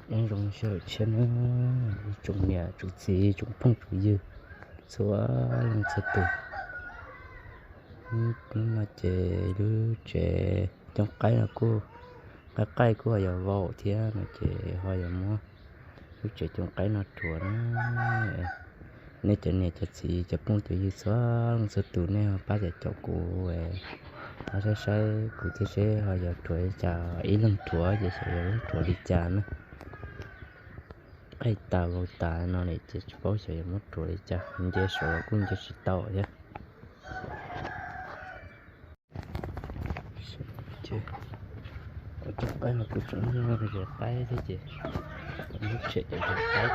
Nyob zoo sawv daws tshiab nawb, ib tsoom niam tsoom txiv tsoom phooj tsoom ywg txhua leej txhua tus. Hnub no ces lub tsev coob qaib no kuj, qaib qaij kuj ho yog vau thiab no ces ho yog muab lub tsev coob qaib no rhuav na. Nej cov niam cov txiv cov phooj cov ywg txhua leej txhua tus nej ho pab caum kuv, pab saib saib kuv thiab seb ho yog rhuav li cas, ib leeg rhuav ces xyov yog rhuav li cas na. Qaij tas vau tas no ces tsis paub xyov yog muab rhuav li cas, nce saud los kuj nce tsis tau thiab. Cov qaib no kuj tseem yog qaib thiab ces muab tshem cov qaib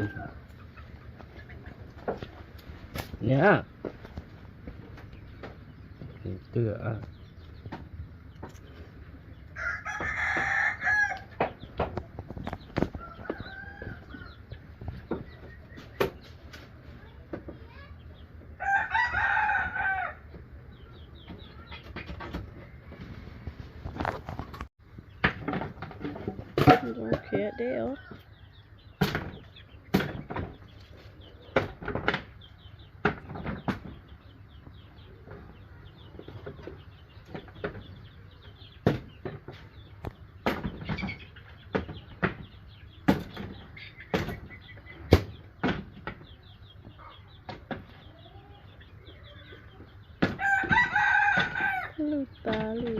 rau. Niam, twb khiav deb os. Lwj tas li.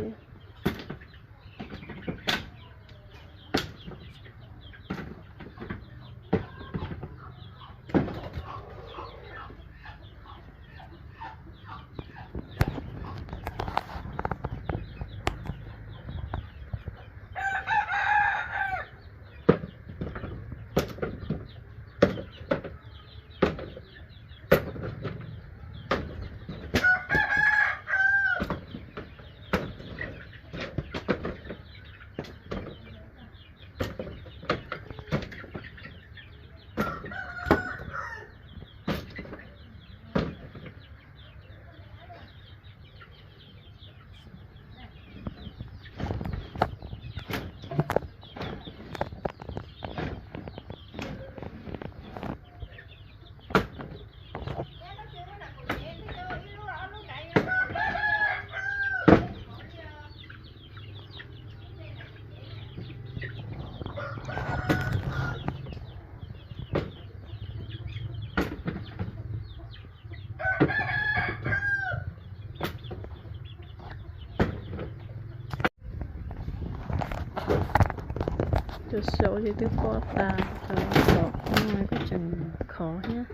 Cov saud ces twb pob tas, cov saud no kuj tseem khov thiab.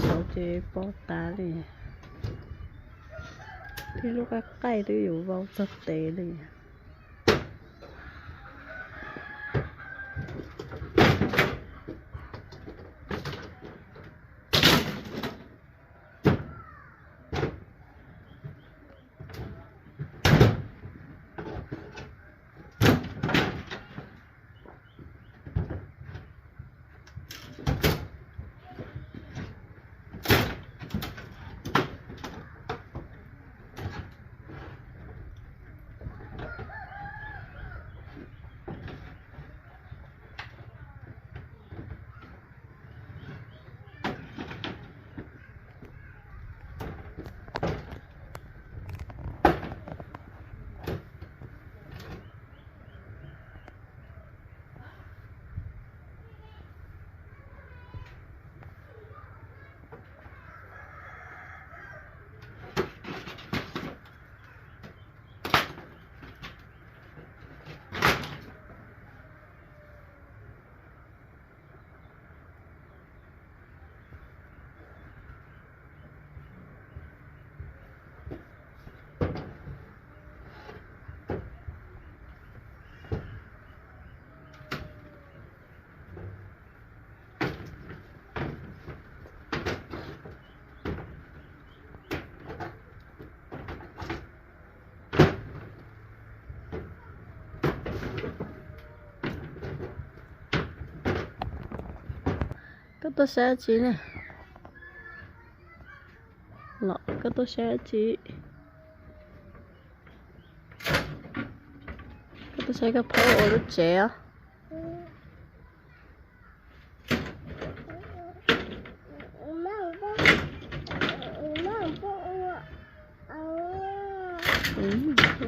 Saud ces pob tas li. Tib lub qaib qaij twb yuav vau txog tes li. Koj tuaj saib dab tsi ne? Los koj tuaj saib dab tsi? Koj tuaj saib koj phob ua lub tsev os.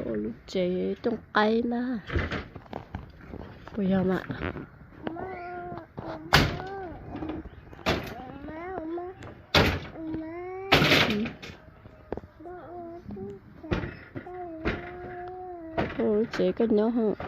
Ua lub tsev cooj qaib ntag. Puas yog mas? Ua lub tsev koj nyob hos.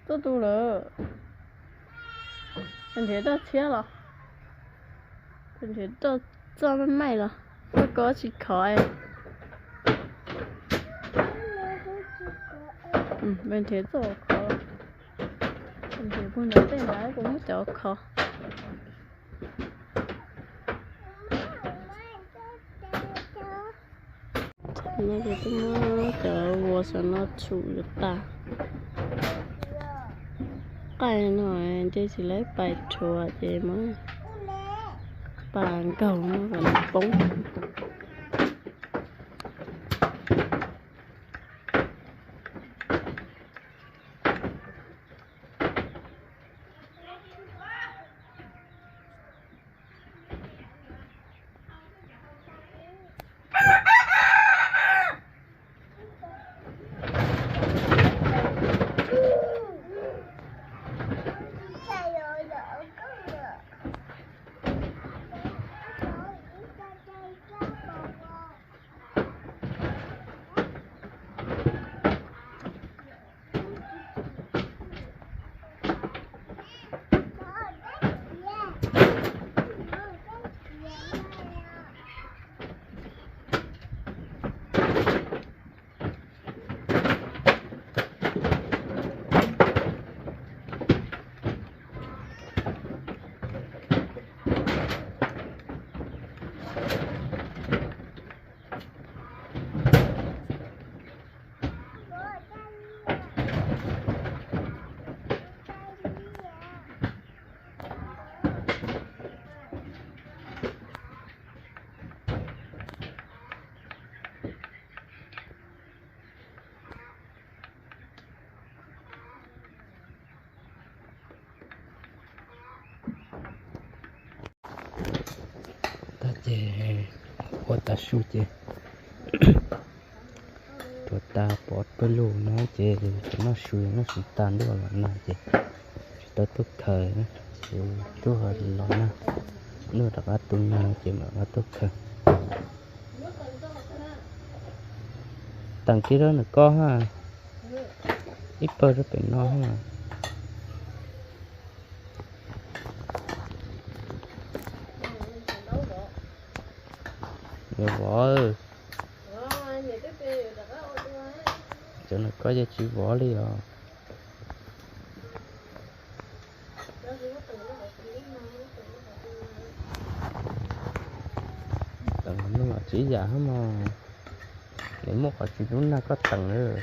Tuaj tu lawm. Nrhiav txoj tshiab los? Nrhiav txoj maij los? Txoj ko tsis khov. Nrhiav txoj khov. Nrhiav puag nram tej ntawd puas muaj cov khov. No ces twb muab cov vuas saum no tshum yuav tas. Qaij no ces tsis lawv pais rhuav ces muab pas nkaug no kom nws poob. Tag ces ua tas su ces tuav tas pov pawg lug no ces noj su noj su tas ntuj los nag ces tsis tau tuaj khaws, ces tuaj los nag, ntuj rov qab tu nag ces mam rov qab tuaj khaws. Teem kiag rau ntawm ko ha, ib pawg rau pem no ha. Yuav vov. Cov no koj yeej tsis vov li os. Teem no tsis yam hab mog, nws muaj qhov tsis dub nag koj teem lawm.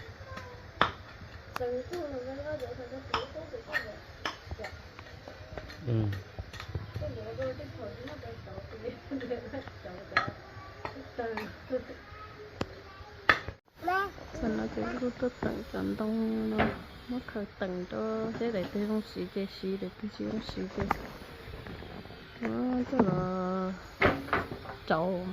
Thaum no ces kuj tuaj teem cov ntoo no, muab khaws teem rau seb daim twg zoo siv ces siv, daim twg tsis zoo siv ces muab coj los rauv.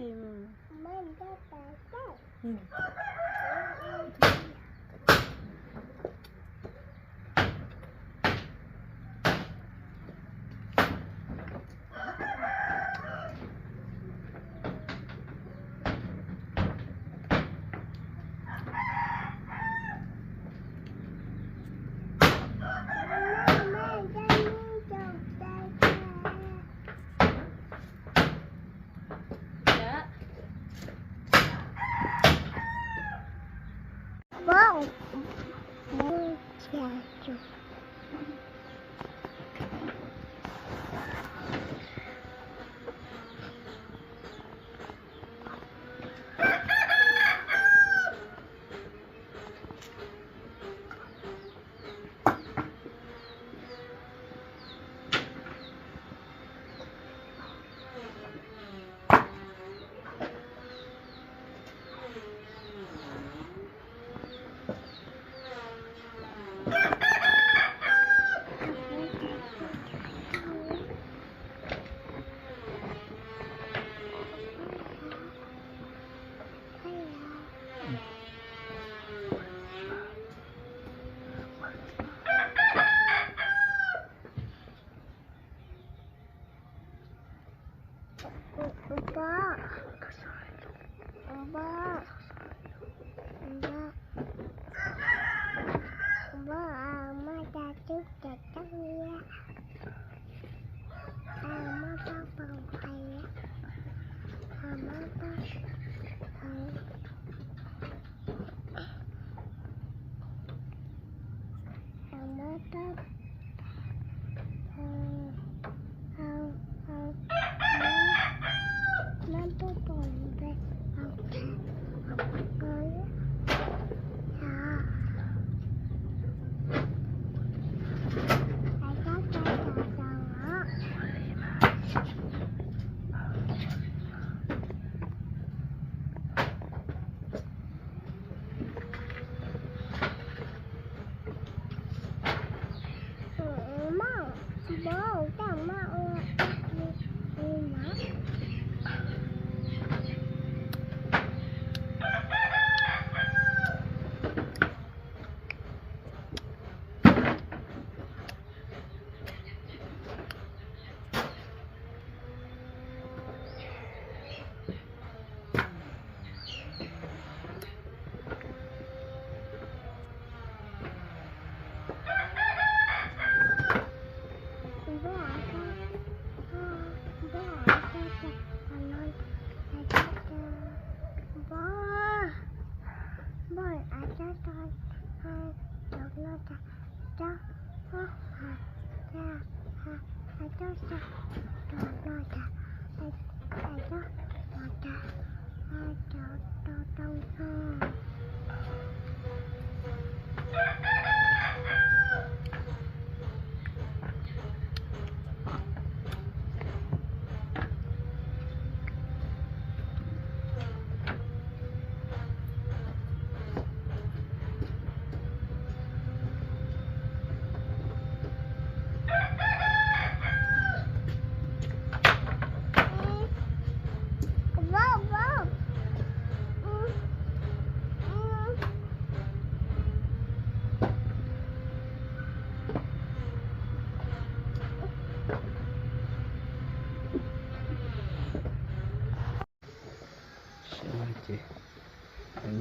Ces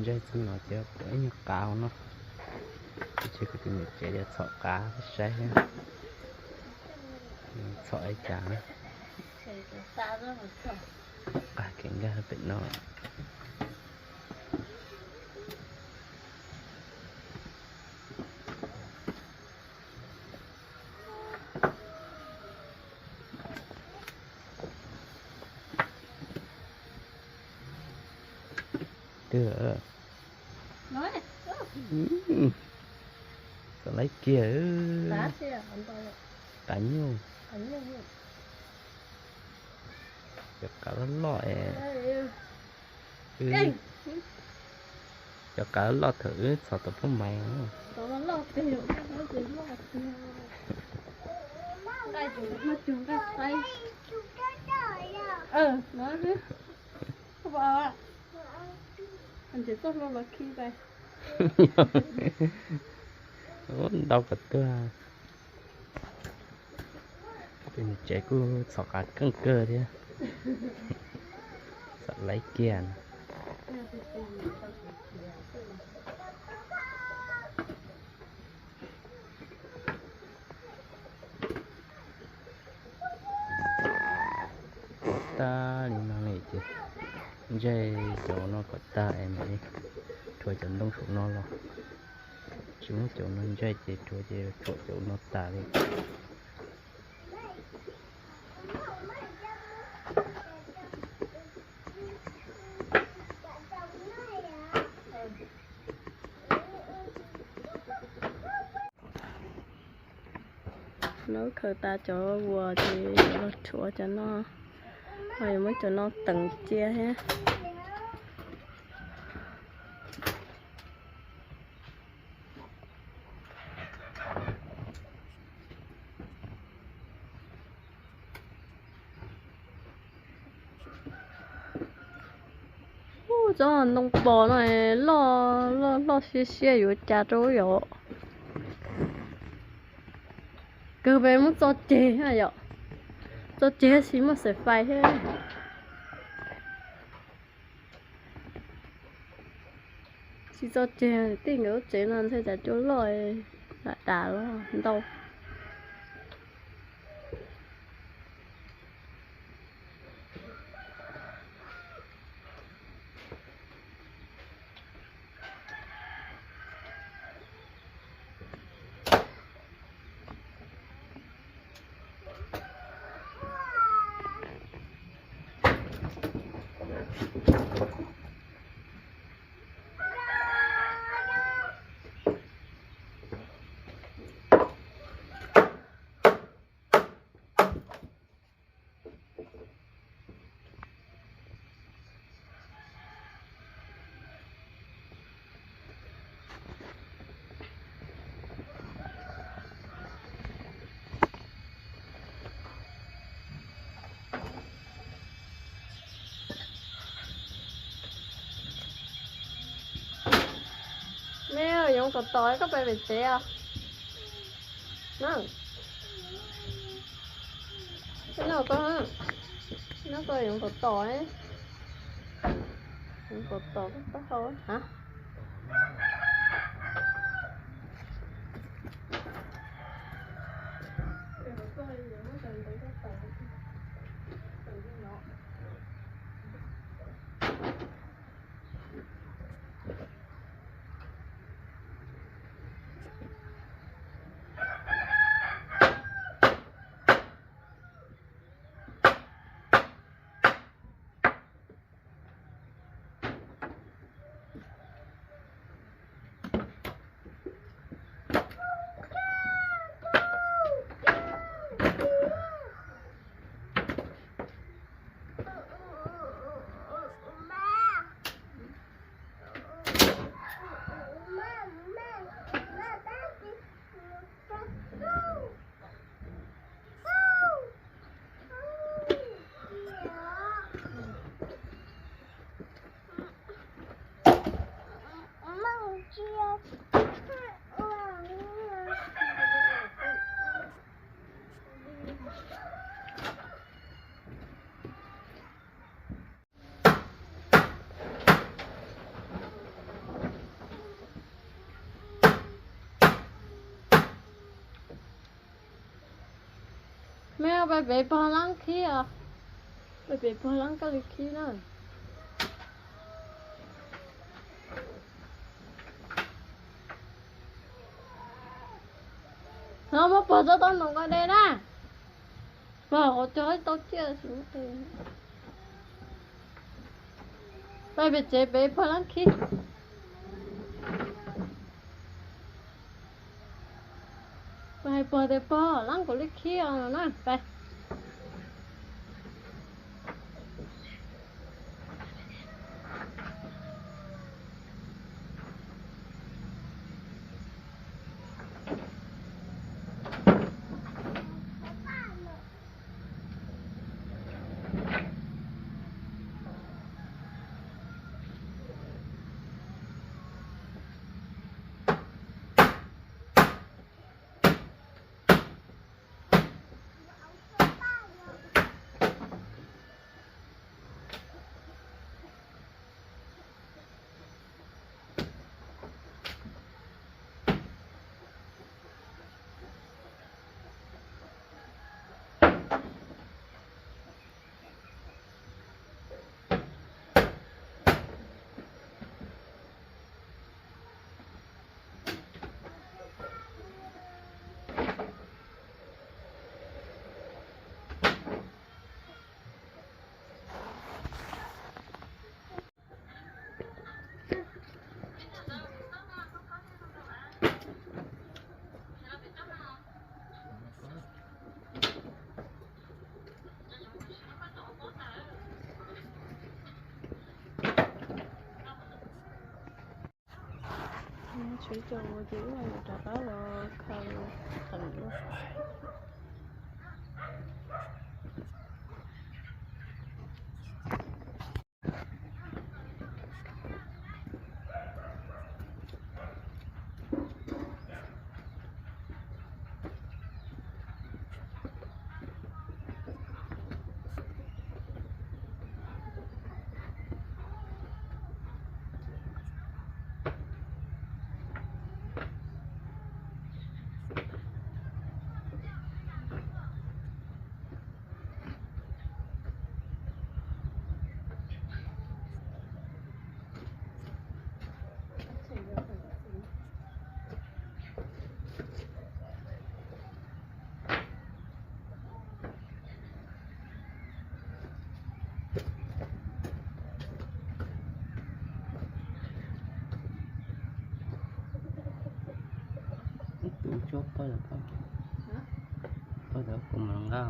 ntsaig txog no ces pom ib nyuag qav no, ces kuv tus niam tsev tias txhom qav saib, txhom li cas, qav kev nkag pem no. Twb, txawm laib kiag, qav nyuj, cov qav loj loj es, cov qav loj loj thaum wb txhom tau pub mais. Ntau kom tuag. Tsev kuj txhom qav keej kawg thiab. Txhom laiv kiag. Tag li no li ces ntseg cov no kom tag es mam li rhuav cov ntoo saum no los. Tsis muab cov no ntseg ces rhuav ces rhuav cov no tas li. Nub khaws tas cov vuas ces yuav los rhuav cov no, ho yuav muab cov no teem cia thiab. Ub, tsob ntoo pos no loj loj loj siab siab yuav cas rau yom. Kawg peb muab tso ceg yom, tso ceg tsis muaj xaim fais thiab. Tsis tso ceg, tij nkawd lub tsev no ntshe cas cua loj lam tas los ntau. Me yoov tom tom koj pem pem tsev os. Nyob koj, nyob koj yoov tom tom, yoov tom tom koj taub hau a. Me pem pog lab khib os, pem pog lab koj li khib na. No muab pog tsob taub noos ko de na. Pog qhov cog tau ciaj. Peb pem tsev pem pog lab khib. Peb hais pog tias pog lab kuv li khib os no na, peb. Ib co ces wb yuav rov qab los khaws qeem. Ib tug cuab poj, poj tau kuv mus nqa.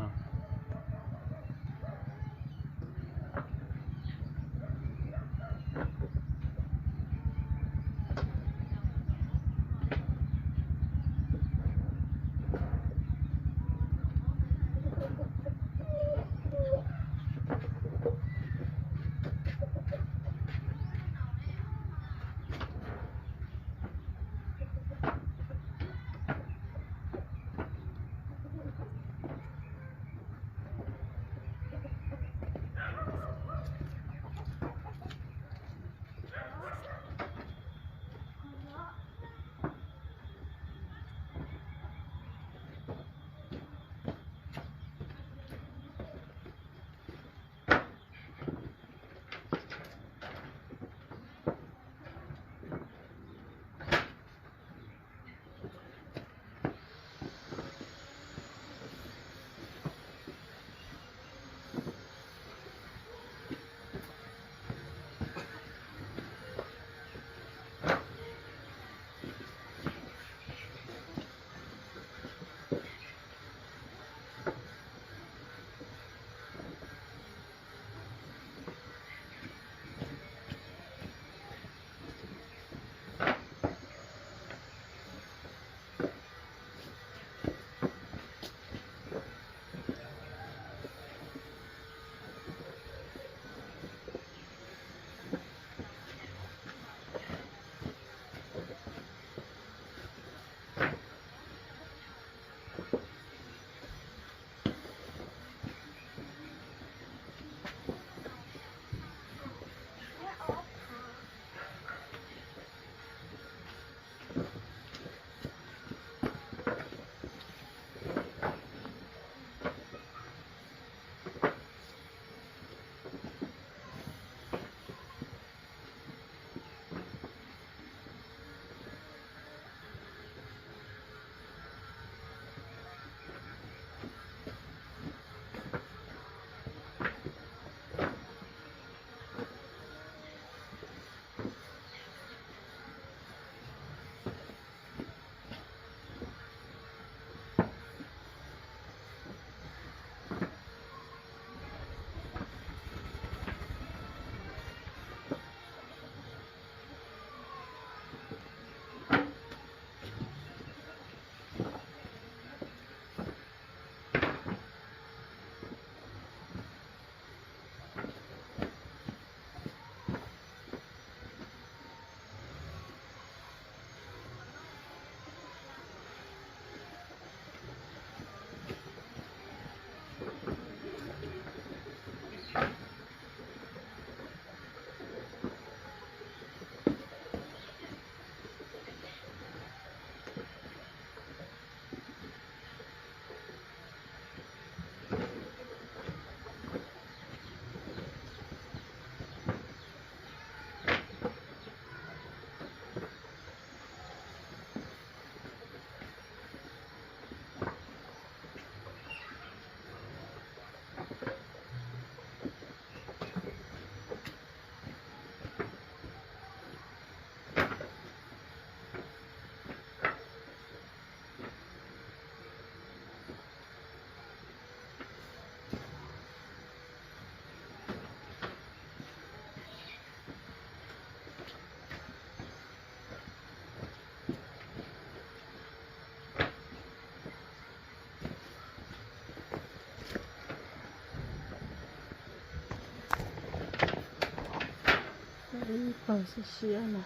Ib pawg siab siab na.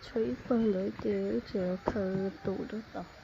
Tshuav ib pawg ntawd ces wb tseem khaws tus rau tod.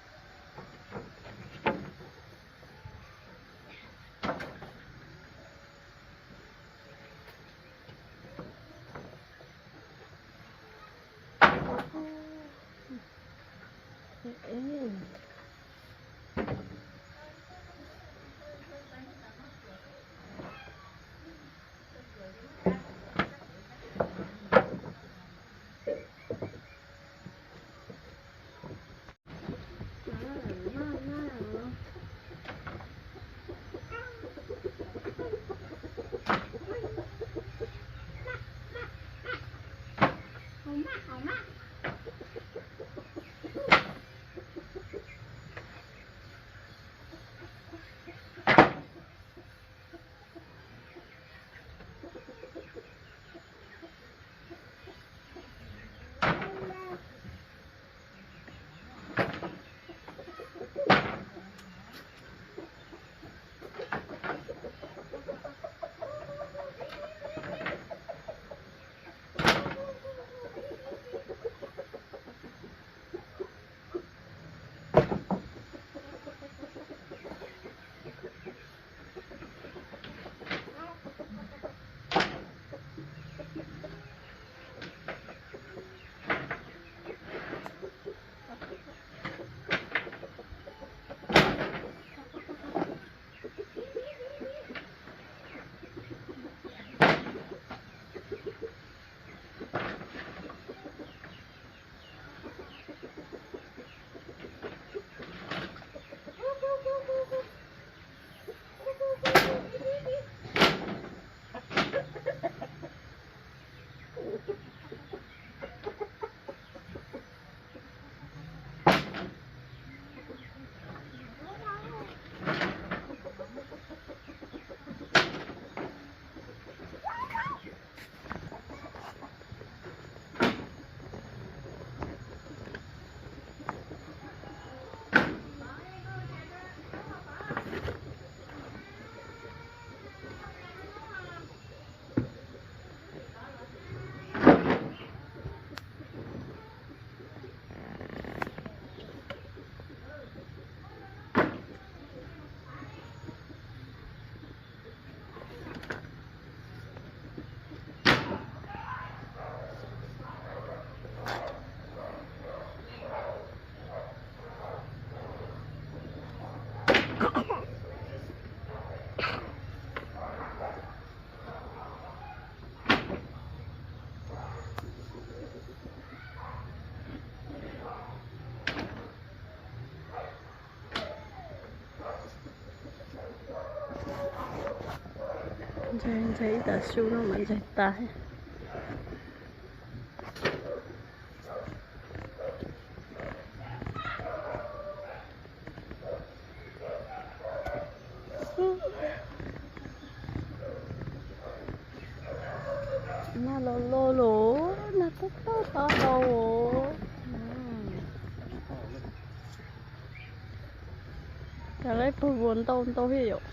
Ntxaig, ntxaig ib tag su no mas ntxaig tas. Nag los los los, nag tob tob tod hau. Cas lawv pawg vuas ntau ntau thiab yom.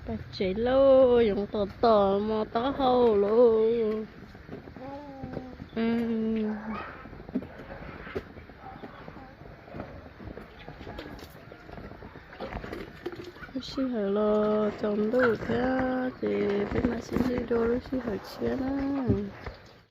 Pais tsev lauj, yoov tom tom mos taub hau lauj. Lub sij hawm los tsaus ntuj thiab ces peb mam sib ntsib dua lub sij hawm tshiab na.